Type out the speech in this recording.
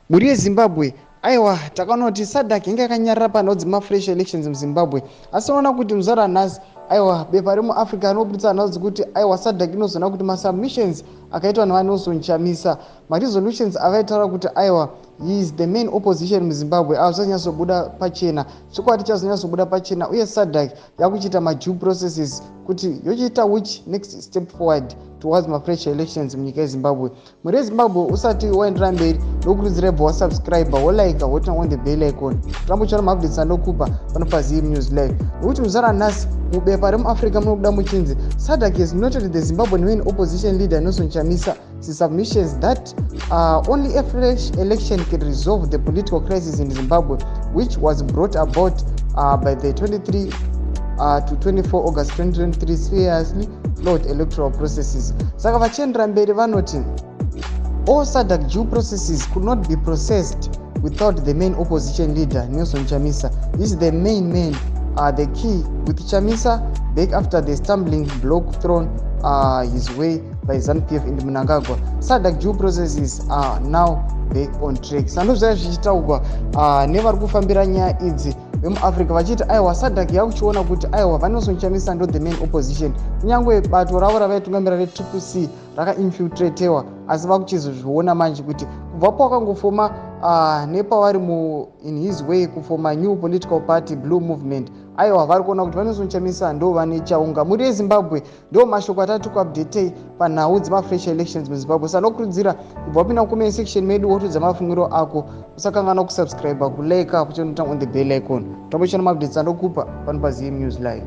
Mhuri yeZimbabwe, aiwa, takaona kuti SADC inge yakanyarara panhau dzemafresh elections muZimbabwe, asi tinoona kuti muzuva ranhasi, aiwa, bepa remuAfrica rinobudisa nhau dzekuti, aiwa, SADC inozoona kuti masubmissions akaitwa naVaNelson Chamisa, maresolutions avaitaura kuti, aiwa, he is the main opposition muZimbabwe, azvanyatsobuda pachena. Chokwadi chazonyatsobuda pachena, uye SADC yakuchiita madue processes kuti yochiita which next step forward towards mafresh elections munyika yeZimbabwe. Mhuri yeZimbabwe, usati waendera mberi, ndokurudzira bva wasubscribe, wolike, woturn on the bell icon, turamba uchiona maupdates anokupa pano paZim News Live. Nokuti muzuva ranhasi mubepa remuAfrica munobuda muchinzi SADC has noted the Zimbabwean main opposition leader Nelson Chamisa submissions that only a fresh election can resolve the political crisis in Zimbabwe, which was brought about by the 23 to 24 August 2023 seriously flawed electoral processes. Saka vachiendera mberi vanoti all SADC due processes could not be processed without the main opposition leader Nelson Chamisa. This is the main man, the key. With Chamisa back after the stumbling block thrown his way by ZANU-PF and Mnangagwa, SADC due processes are now back on track. Sando zvaiva zvichitaurwa nevari kufambira nyaya idzi vemuAfrica, vachiti, aiwa, SADC yakuchiona kuti, aiwa, vaNelson Chamisa ndo the main opposition. Kunyange bato ravo ravaitungamira reTriple C rakainfiltratewa, asi vakuchizozviona manje kuti kubva pawakangofoma nepavari mu in his way kufoma new political party, Blue Movement, aiwa, vari kuona kuti vaNelson Chamisa ndo vane chaunga. Mhuri yeZimbabwe, ndo mashoko atati kuupdatei panhau dzemafresh elections muZimbabwe. Sanokurudzira kubva wapinda mucomment section medu, wotudza mafungiro ako. Usakanganwa kusubscribe, kulike, kuchinoturn on the bell icon, tambochana maupdates andokupa pano paZim News Live.